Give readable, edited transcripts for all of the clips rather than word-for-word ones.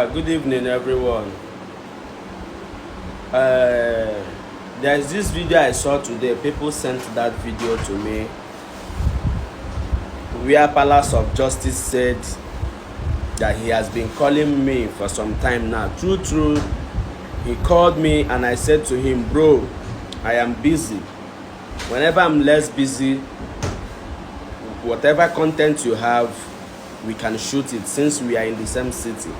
Yeah, good evening, everyone. There's this video I saw today. People sent that video to me where Palace of Justice said that he has been calling me for some time now. True, true. He called me and I said to him, "Bro, I am busy. Whenever I'm less busy, whatever content you have, we can shoot it since we are in the same city."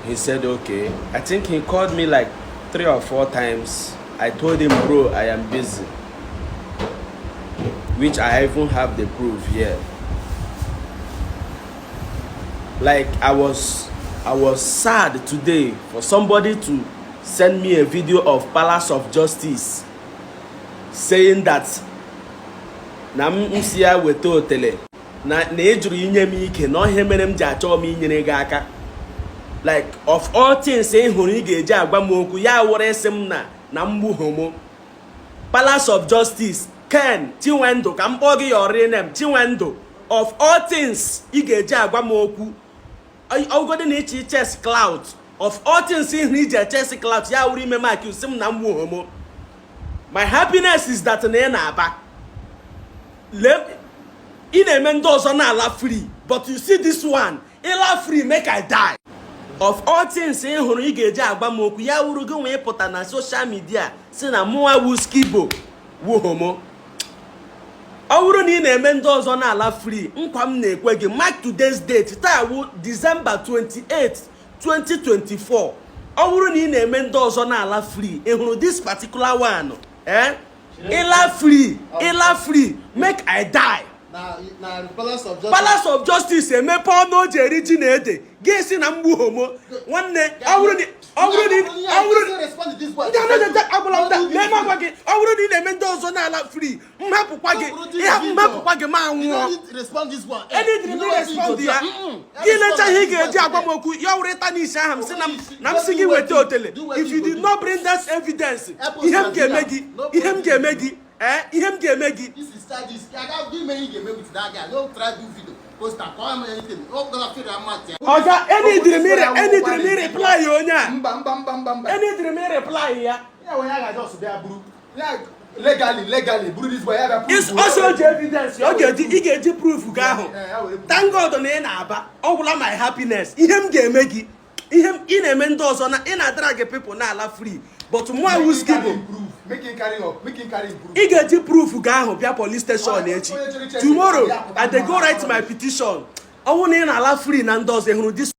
He said, "Okay." I think he called me like three or four times. I told him, "Bro, I am busy." Which I even have the proof here. Like, I was sad today for somebody to send me a video of Palace of Justice saying that na m si ya weta otele na ị jụrụ inye m ike na ihe mere m ji achọ m inyere gị aka. Like, of all things ị hụrụ ị ga-eji agwa m okwu, ya wụrụ ịsị m na mgbu homo. Palace of Justice, Ken Chinwendu, ka m kpọọ gị your real name, Chinwendu, of all things ị ga-eji agwa m okwu, ọgụgodị na ịchị chase clout, of all things ị hụrụ iji chase clout, ya wụrụ ime maki sị m na mgbu homo. My happiness is that na ị na-aba lee, ị na-eme ndị ọzọ na-ala free, but you see this one, ịla free, make I die. Of all things ị hụrụ ị ga-eji agwa m okwu, ya wuru gị nwee pụta na social media si na mụnwa wu skibo wu homo. Ọ bụrụ na ị na-eme ndị ọzọ na-ala free, nkwa m na-ekwe gị, mark today's date, taa wu December 28, 2024, ọ bụrụ na ị na-eme ndị ọzọ na-ala free, ị hụrụ this particular one, eh, ịla free, ịla free, make I die. Na Palace of Justice. Palace of Justice emepe ọnụ o ji eri ji na ede, gị si na mgbu homo. Nwanne, ọ bụrụ ndị anaghị agwala ndị lee m agwa gị, ọ bụrụ na ị na-eme ndị ọzọ na-ala free, m hapụkwa gị ihe, m hapụkwa gị ma nwụọ. Respond this one. Enidiri m respond ya. Gị lecha ihe ị ga-eji agwa m okwu, ya wụrụ ịta n'isi aha m, si na m si gị weta otele. If you did not bring that evidence, ihe m ga-eme gị, ihe m ga-eme gị, ee, ihe m ga-eme gị. This is charges. I got give me you with that guy. No try do video. Post am. Call him anything. No gonna feel that much. Ọga, enidiri m reply onye a. Mba, mba, mba, mba, mba. Enidiri m reply ya. Ya wee ya ga just bịa buru ya legally buru this boy, ya bịa prove. Ọsọ o ji evidence, ọ ga-eji, ị ga-eji proof gị ahụ. Eh, ya were proof. Thank God na ị na-aba. Ọ gwụla my happiness. Ihe m ga-eme gị, ihe ị na-eme ndị ọzọ na ị na-adara gị, people na-ala free, but mụ Make awụ him carry skibo. improve. Make him carry up, make him carry improve. Ị ga-eji proof gị ahụ bịa police station echi. Tomorrow I dey go write my petition. Ọ bụrụ na ị na-ala free na ndị ọzọ, ị hụrụ this